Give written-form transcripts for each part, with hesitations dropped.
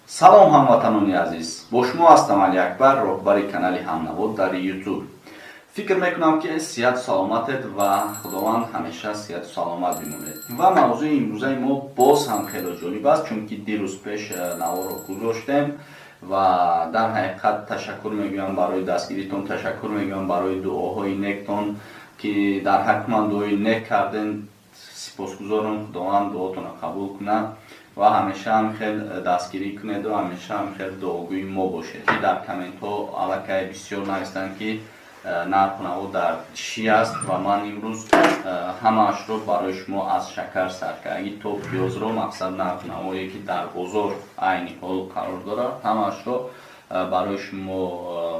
Салом, ҳамватанони азиз! Бо шумо ҳастам Алиакбар, роҳбари канали Ҳамнаво дар Ютуб. Фикр мекунам, ки сиҳату саломатед ва Худованд ҳамеша сиҳату саломат бимонед. Ва мавзӯи имрӯзаи мо боз ҳам хело ҷолиб аст, чунки дирӯз пеш наворо гузоштем ва дар ҳақиқат ташаккур мегӯям барои дастгиритон, ташаккур мегӯям барои дуоҳои нектон, ки дар ҳаққи ман дуои нек кардем. Сипосгузорам, Худованд дуотонро қабул кунад ва ҳамеша ҳам хел дастгирӣ кунеду ҳамеша ҳам хел дуогӯи мо бошед, ки дар комментҳо аллакай бисёр навистанд, ки нарху наво дар чӣ аст. Ва ман имрӯз ҳамаашро барои шумо аз шакар саркарагӣ то пиёзро, мақсад, нарху навое, ки дар бозор айни ҳол қарор дорад, ҳамаашро барои шумо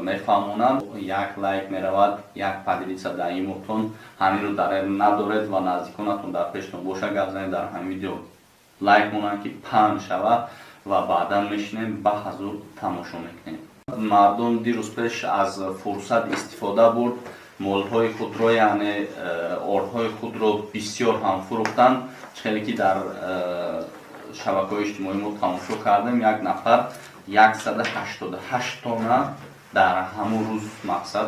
мефаҳмонам. Як лайк меравад, як поделиться дар имотон. Ҳаминро дар надоред ва наздиконатон дар пештон боша, гап занед, дар ҳамин видео лайк монанд, ки паҳн шавад ва баъдан мешинем, ба ҳазур тамошо мекунем. Мардум дирӯз пеш аз фурсат истифода бурд, молҳои худро, яъне ордҳои худро бисёр ҳам фурӯхтанд. Хеле ки дар шабакаҳои иҷтимоӣ мо тамошо кардем, як нафар 188 тонна дар ҳамун рӯз, мақсад,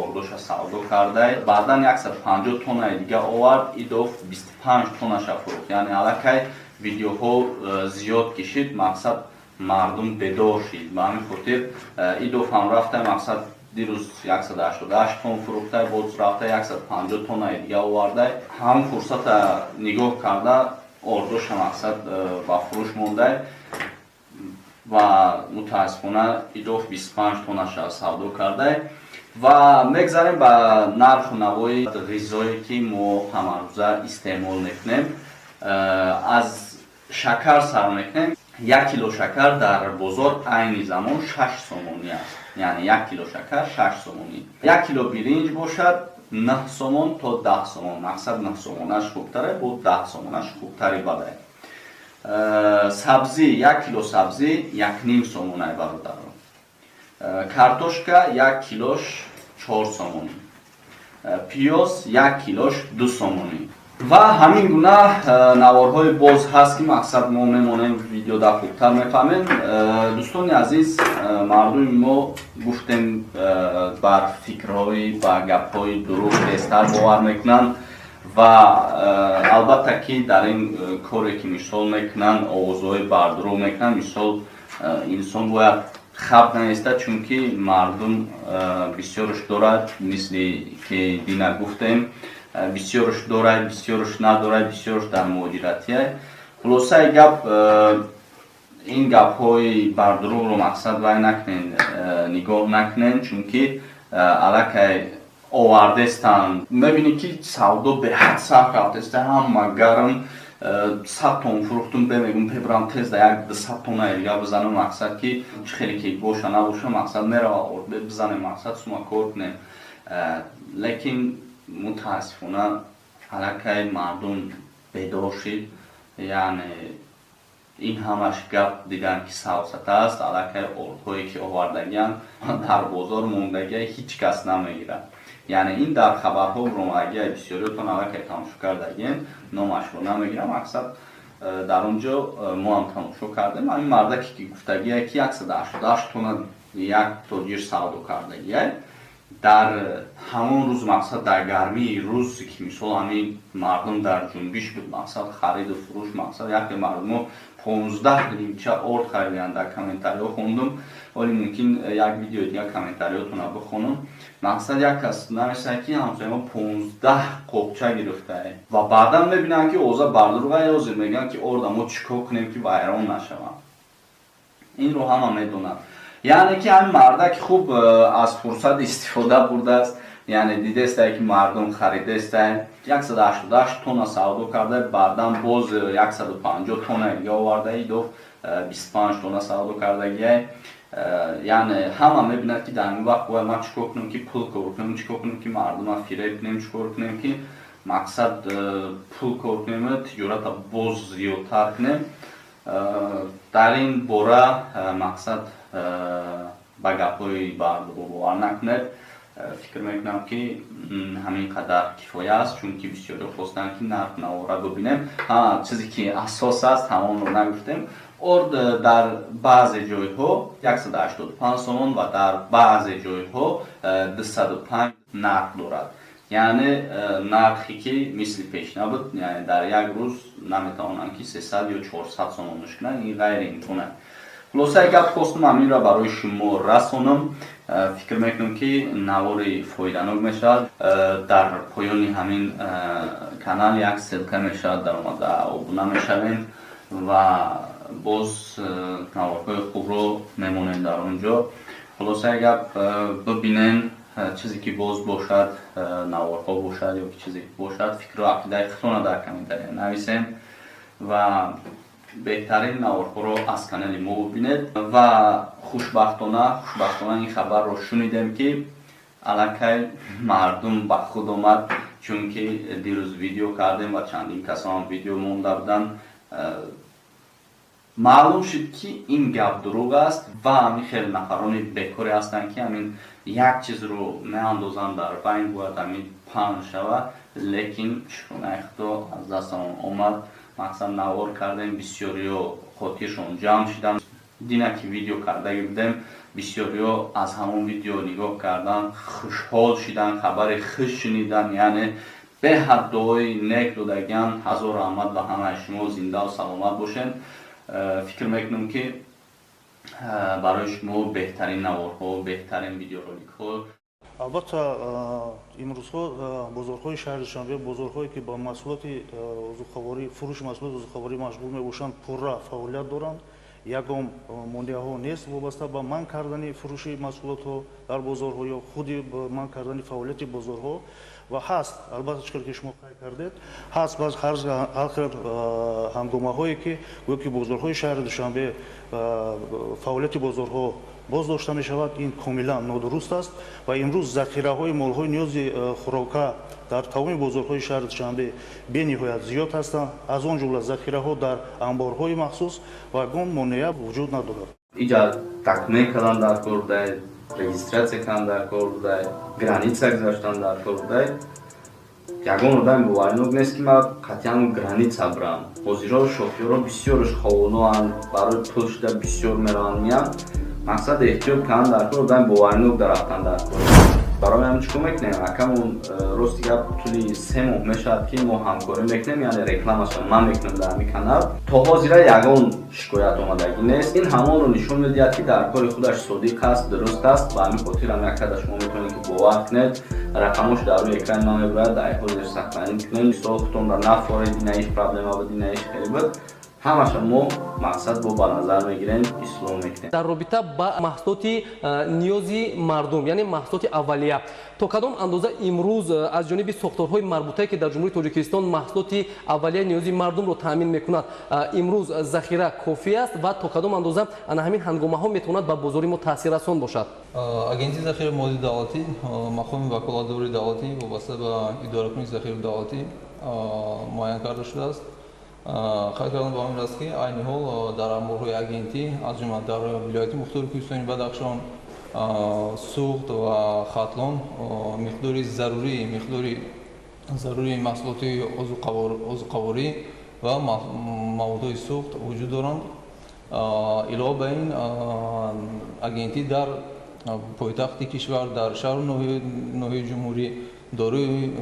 ордоша савдо кардай. Баъдан 150 тоннаи дига овард, идоф 25 тоннаша фурӯхт. Яъне аллакай видеоҳо зиёд кишид, мақсад, мардум бедор шид. Ба ҳамин хотир идоф ҳам рафта, мақсад, дирӯз 188 тонн фурӯхтай, боз рафта 150 тоннаи дига овардай. Ҳамун фурсата нигоҳ карда, ордоша, мақсад, ба фурӯш мондай ва мутаассифона идоф 25 тоннаша савдо кардай. Ва мегзарем ба нарху навои ғизое, ки мо ҳамарӯза истеъмол мекунем. Аз шакар сар мекунем. 1 кило шакар дар бозор айни замон 6 сомонӣ аст, яъне 1 кило шакар 6 сомонӣ. 1 кило биринҷ бошад 9 сомон то 10 сомон. Мақсад, 9 сомонаш хубтаре, бо 10 сомонаш хубтари бадай. Сабзӣ, 1 кило сабзӣ 1,5 сомонай, бародаро. Картошка 1 килош 4 сомонӣ, пиёз 1 килош 2 сомонӣ ва ҳамин гуна наворҳои боз ҳаст, ки, мақсад, мо мемонем видео, дар хубтар мефаҳмем. Дӯстони азиз, мардуми мо, гуфтем, бар фикрҳои, ба гапҳои дурӯғ тезтар бовар мекунанд. Ва албатта, ки дар ин коре, ки мисол мекунанд, овозҳои бардурӯғ мекунанд, мисол, инсон бояд хаб наистад, чунки мардум бисёрш дорад, мисли ки дина гуфтем, бисёрш дорад, бисёрш надорад, бисёрш дар муҳоҷиратия. Хулосаи гап, ин гапҳои бардурӯғро, мақсад, вай накунен, нигоҳ накунен, чунки аллакай овардестанд. Мебинӣ, ки савдо беҳад сахт рафтеста, ҳама гарм, 100 тонн фурӯхтум, бемегум, пебрам тез да як 200 тоннаи дига бизанам, мақсад, ки чӣ хеле ки боша набоша, мақсад, мерава орд, бизанем, мақсад, сума кор кунем. Лекин мутаассифона аллакай мардум бедор шид, яъне ин ҳамаш гап дидан, ки савсата аст. Аллакай ордҳое, ки овардагианд, дар бозор мондагия, ҳеҷ кас намегирад. Яъне ин дар хабарҳо буромадагия, бисёриётон аллакай тамошо кардагиен, номашро намегирам. Мақсад, дар он ҷо мо ҳам тамошо кардем, ҳамин мардаке, ки гуфтагия, ки 188 тонна як тоҷир савдо кардагия дар ҳамон рӯз, мақсад, дар гармии рӯз, ки мисол ҳамин мардум дар ҷунбиш буд, мақсад, хариду фурӯш, мақсад, яке мардумо 15 лимча орд хариданд. Дар комментариҳо хондум, вале мумкин як видеои дигар комментариҳотонро бихонам. Мақсад, як кас нависад, ки ҳамсоямо 15 қопча гирифтае. Ва баъдан мебинанд, ки оза бардурға ҳозир мегӯянд, ки орда мо чӣ кор кунем, ки вайрон нашаванд. Инро ҳама медонанд. Яъне ки ҳамин мардак хуб аз фурсат истифода бурдааст, яъне дидестае, ки мардум харидестае, 188 тонна савдо карда, баъдан боз 150 тонна дига оварда, идоф 25 тонна савдо кардагиай. Яъне ҳама мебинад, ки дар ҳамин вақт бояд ман чӣ кор кунем, ки пул кор кунем, чӣ кор кунем, ки мардума фиреб кунем, чӣ кор кунем, ки, мақсад, пул кор кунем, тиҷората боз зиёдтар кунем. Дар ин бора, мақсад, ба гапҳои бардурӯғ бовар накунед. Фикр мекунам, ки ҳамин қадар кифоя аст, чунки бисёриҳо хостанд, ки нарх навора бибинем. Чизе ки асос аст, ҳамонро нагуфтем. Орд дар баъзе ҷойҳо 185 сомон ва дар баъзе ҷойҳо 205 нарх дорад. Яъне нархе ки мисли пеш набуд, яъне дар як рӯз наметавонанд, ки 300 ё 400 сомонаш кунанд, ин ғайриимкон аст. Хулосаи гап, хостум ҳаминро барои шумо расонам. Фикр мекунам, ки навори фоиданок мешавад. Дар поёни ҳамин канал як ссылка мешавад, даромада обуна мешавем ва боз наворҳои хубро мемонем дар он ҷо. Хулосаи гап, бибинен, чизе ки боз бошад, наворҳо бошад ё ки чизе бошад, фикру ақидаи худтонро дар комментария нависем ва беҳтарин наворҳоро аз канали мо бибинед. Ва хушбахтона ин хабарро шунидем, ки аллакай мардум ба худ омад, чунки дирӯз видео кардем ва чандин касон видео монда буданд. Маълум шуд, ки ин гап дурӯғ аст ва ҳамин хеле нафарони бекоре ҳастанд, ки ҳамин як чизро меандозанд дар байн, бояд ҳамин паҳн шавад. Лекин шукронаи Худо, аз дастамон омад. Мақсад, навор кардем, бисёриҳо хотиршон ҷамъ шуданд. Дина ки видео кардаги будем, бисёриҳо аз ҳамон видео нигоҳ кардан, хушҳол шидан, хабари хуш шунидан, яъне беҳад дуои нек додагиан. Ҳазор раҳмат ба ҳамаи шумо, зиндаву саломат бошед. Фикр мекунам, ки барои шумо беҳтарин наворҳо, беҳтарин видеороликҳо. Албатта, имрӯзҳо бозорҳои шаҳри Душанбе, бозорҳое ки ба маҳсулоти озуқаворӣ, фурӯши маҳсулоти озуқаворӣ машғул мебошанд, пурра фаъолият доранд. Ягон монеаҳо нест вобаста ба манъ кардани фурӯши маҳсулотҳо дар бозорҳо ё худи манъ кардани фаъолияти бозорҳо. Ва ҳаст, албатта, чӣ ки шумо қайд кардед, ҳаст баъз ҳар хел ҳангомаҳое, ки гӯё ки бозорҳои шаҳри Душанбе, фаъолияти бозорҳо боздошта мешавад. Ин комилан нодуруст аст ва имрӯз захираҳои молҳои ниёзи хӯрока дар тамоми бозорҳои шаҳри Душанбе бениҳоят зиёд ҳастанд, аз он ҷумла захираҳо дар анборҳои махсус, ва ягон монеа вуҷуд надорад. Иҷа документ кардан дар кор будай, регистрация кардан дар кор будай, граница гузаштан дар кор будай. Ягон одами боваринок нест, ки ман қатъиян граница бирам. Ҳозиро шофёрро бисёрш ховоноанд, барои пул шуда бисёр мераванд, меянд. Мақсад, эҳтиёт кардан дар кор, одами боваринок дар рафтан дар кор. Барои ҳамин чӣ кор мекунем, акамон? Рости гап, тӯли 3 моҳ мешавад, ки мо ҳамкорӣ мекунем, яъне рекламаша ман мекунам дар ҳамин канал. То ҳозира ягон шикоят омадагӣ нест. Ин ҳамонро нишон медиҳад, ки дар кори худаш содиқ аст, дуруст аст. Ба ҳамин хотир ҳам яккада шумо метавонед, ки бовар кунед. Рақамош дар рӯи экрани ман мебурад, дар ҳозир сохранить кунед. Мисол, худтонро нафоред, инаиш проблема буд, инаиш хеле буд, ҳамаша мо, мақсад, бо ба назар мегирем, ислоҳ мекунем. Дар робита ба маҳсулоти ниёзи мардум, яъне маҳсулоти аввалия, то кадом андоза имрӯз аз ҷониби сохторҳои марбутае, ки дар Ҷумҳурии Тоҷикистон маҳсулоти аввалияи ниёзи мардумро таъмин мекунад, имрӯз захира кофӣ аст ва то кадом андоза ана ҳамин ҳангомаҳо метавонад ба бозори мо таъсиррасон бошад? Агентии захираи молии давлатӣ мақоми ваколатдори давлатӣ вобаста ба идоракунии захираи давлатӣ муайян карда шудааст. Қайд кардан ба он аст, ки айни ҳол дар анборҳои агентӣ, аз ҷумла дар вилояти мухтори кӯҳистони Бадахшон, Суғд ва Хатлон, миқдори зарурии маҳсулоти озуқаворӣ ва маводҳои сӯхт вуҷуд доранд. Илова ба ин, агентӣ дар пойтахти кишвар, дар шаҳру ноҳияи ҷумҳурӣ дорои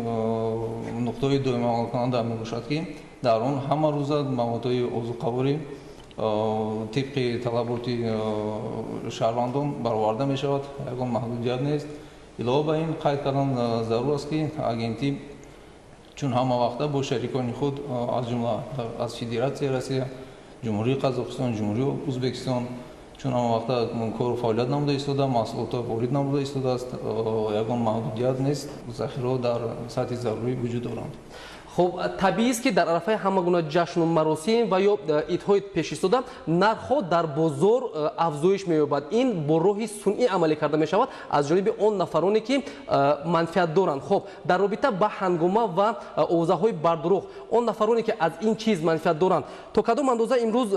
нуқтаҳои доимиамалкунанда мебошад, ки дар он ҳама рӯза маводҳои озуқаворӣ тибқи талаботи шаҳрвандон бароварда мешавад, ягон маҳдудият нест. Илова ба ин, қайд кардан зарур аст, ки агентӣ чун ҳама вақта бо шарикони худ, аз ҷумла аз Федератсияи Россия, Ҷумҳурии Қазоқистон, Ҷумҳурии Ӯзбекистон, чун ҳама вақта кору фаъолият намуда истода, маҳсулотро ворид намуда истодааст. Ягон маҳдудият нест, захираҳо дар сатҳи зарурӣ вуҷуд доранд. Хуб, табиист, ки дар арафаи ҳама гуна ҷашну маросим ва ё идҳои пешистода нархҳо дар бозор афзоиш меёбад. Ин бо роҳи сунъӣ амалӣ карда мешавад аз ҷониби он нафароне, ки манфиат доранд. Хуб, дар робита ба ҳангома ва овозаҳои бардурӯғ, он нафароне, ки аз ин чиз манфиат доранд, то кадом андоза имрӯз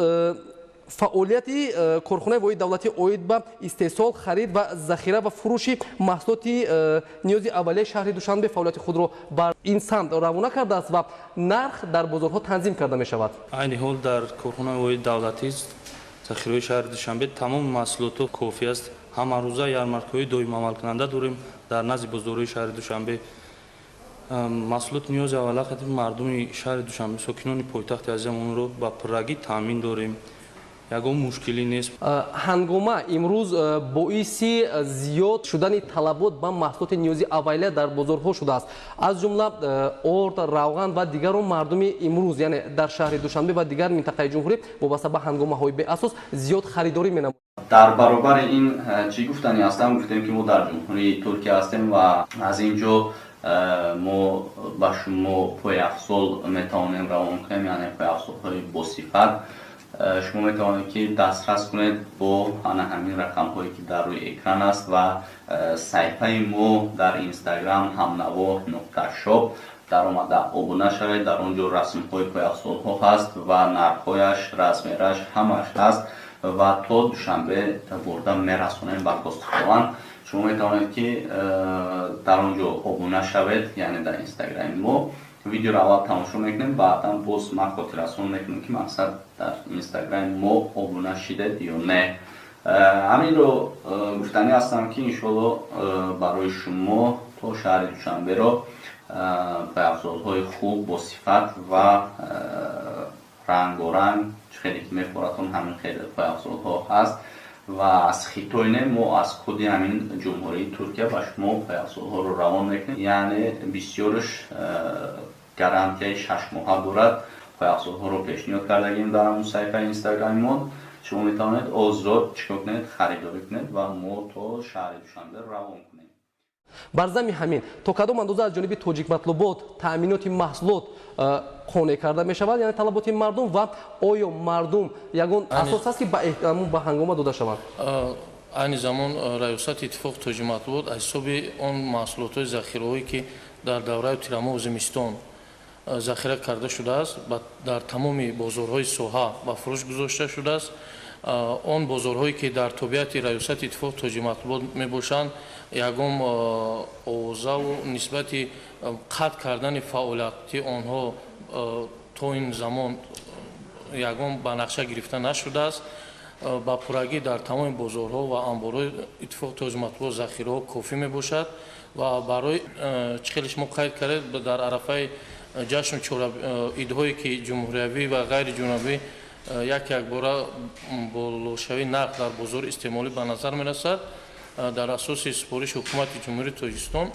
Фаъолияти корхонаи воҳиди давлатӣ оид ба истеҳсол, харид ва захира ва фурӯши маҳсулоти ниёзи аввалияи шаҳри Душанбе фаъолияти худро бар ин самт равона кардааст ва нарх дар бозорҳо танзим карда мешавад. Айни ҳол дар корхонаи воҳиди давлатӣ захираҳои шаҳри Душанбе тамоми маҳсулотҳо кофӣ аст. Ҳамарӯза ярмаркаҳои доимамалкунанда дорем дар назди бозорҳои шаҳри Душанбе. Маҳсулоти ниёзи аввала хати мардуми шаҳри Душанбе, сокинони пойтахти азизамонро ба пуррагӣ таъмин дорем. Ягон мушкилӣ нест. Ҳангома имрӯз боиси зиёд шудани талабот ба маҳсулоти ниёзи аввалия дар бозорҳо шудааст. Аз ҷумла орд, равған ва дигарро мардуми имрӯз, яъне дар шаҳри Душанбе ва дигар минтақаи ҷумҳурӣ вобаста ба ҳангомаҳои беасос зиёд харидорӣ менамоянд. Дар баробари ин чӣ гуфтанӣ ҳастам? Гуфтем, ки мо дар Ҷумҳурии Туркия ҳастем ва аз ин ҷо мо ба шумо пойафзол метавонем равон кунем, яъне пойафзолҳои босифат. Шумо метавонед, ки дастрас кунед бо ана ҳамин рақамҳое, ки дар рӯи экран аст, ва саҳифаи мо дар Инстаграм ҳамнаво.shop даромада обуна шавед. Дар он ҷо расмҳои пойафзолҳо ҳаст ва нархҳояш, размераш, ҳамааш ҳаст ва то Душанбе бурда мерасонем ба хостихованд. Шумо метавонед, ки дар он ҷо обуна шавед, яъне дар Инстаграми мо. Видеоро аввал тамошо мекунем, баъдан боз ман хотиррасон мекунем, ки мақсад дар Инстаграми мо обуна шидед ё не. Ҳаминро гуфтанӣ ҳастам, ки иншоалло барои шумо то шаҳри Душанберо пойафзолҳои хуб, босифат ва рангоранг, чӣ хеле ки мефоратон, ҳамин хеле пойафзолҳо ҳаст. Ва аз Хитой не, мо аз худи ҳамин Ҷумҳурии Туркия ба шумо пойафзолҳоро равон мекунем, яъне бисёрш гарантияи 6 моҳа дорад. Пойафзолҳоро пешниҳод кардагим дар ҳамун саҳифаи Инстаграмимон. Шумо метавонед озод чикор кунед? Харидорӣ кунед ва мо то шаҳри Душанбе равон кунем. Бар зами ҳамин, то кадом андоза аз ҷониби Тоҷикматлубот таъминоти маҳсулот қонеъ карда мешавад, яъне талаботи мардум, ва оё мардум ягон асос аст, ки ба ҳангома дода шаванд? Айни замон Раёсати Иттифоқи Тоҷикматлубот аз ҳисоби он маҳсулотҳои захираҳое, ки дар давраи тирамоҳу зимистон захира карда шудааст, дар тамоми бозорҳои соҳа ба фурӯш гузошта шудааст. Он бозорҳое, ки дар тобеияти Раёсати Иттифоқи Тоҷикматлубот мебошанд, ягон овозаву нисбати қатъ кардани фаъолияти онҳо то ин замон ягон ба нақша гирифта нашудааст. Ба пуррагӣ дар тамоми бозорҳо ва анборҳои Иттифоқи Тоҷикматлубот захираҳо кофӣ мебошад. Ва барои чӣ хеле шумо қайд кардед, дар арафаи ҷашну идҳое, ки ҷумҳуриявӣ ва ғайриҷумҳуриявӣ, як якбора болошавии нарх дар бозори истеъмолӣ ба назар мерасад. Дар асоси супориши Ҳукумати Ҷумҳурии Тоҷикистон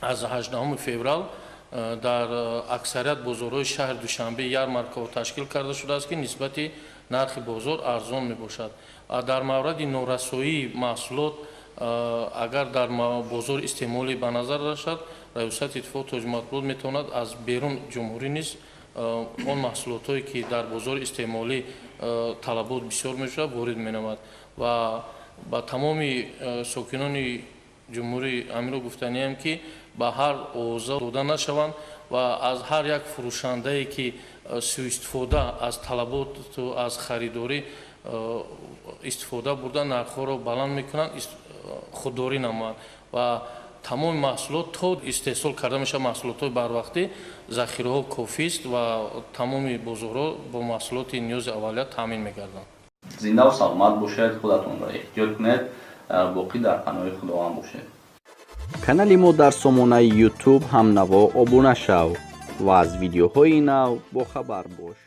аз 18 феврал дар аксарият бозорҳои шаҳри Душанбе ярмаркаҳо ташкил карда шудааст, ки нисбати нархи бозор арзон мебошад. Дар мавриди норасоии маҳсулот, агар дар бозори истеъмолӣ ба назар расад, Раёсати Иттифоқи Тоҷикматлубот метавонад аз берун ҷумҳурӣ низ он маҳсулотҳое, ки дар бозори истеъмолӣ талабот бисёр мешавад, ворид менамояд. Ва ба тамоми сокинони ҷумҳурӣ ҳаминро гуфтаниям, ки ба ҳар овоза дода нашаванд ва аз ҳар як фурӯшандае, ки сӯистифода аз талаботу аз харидорӣ истифода бурда, нархҳоро баланд мекунанд, худдорӣ намоянд. Ва тамоми маҳсулот то истеҳсол карда мешавад, маҳсулотҳои барвақтӣ, захираҳо кофист ва тамоми бозорҳо бо маҳсулоти ниёзи аввалия таъмин мегарданд. Зиндаву саломат бошед, худатонро эҳтиёт кунед, боқӣ дар паноҳи Худованд бошед. Канали мо дар сомонаи Ютуб «Ҳамнаво» обуна шав ва аз видеоҳои нав бохабар бош.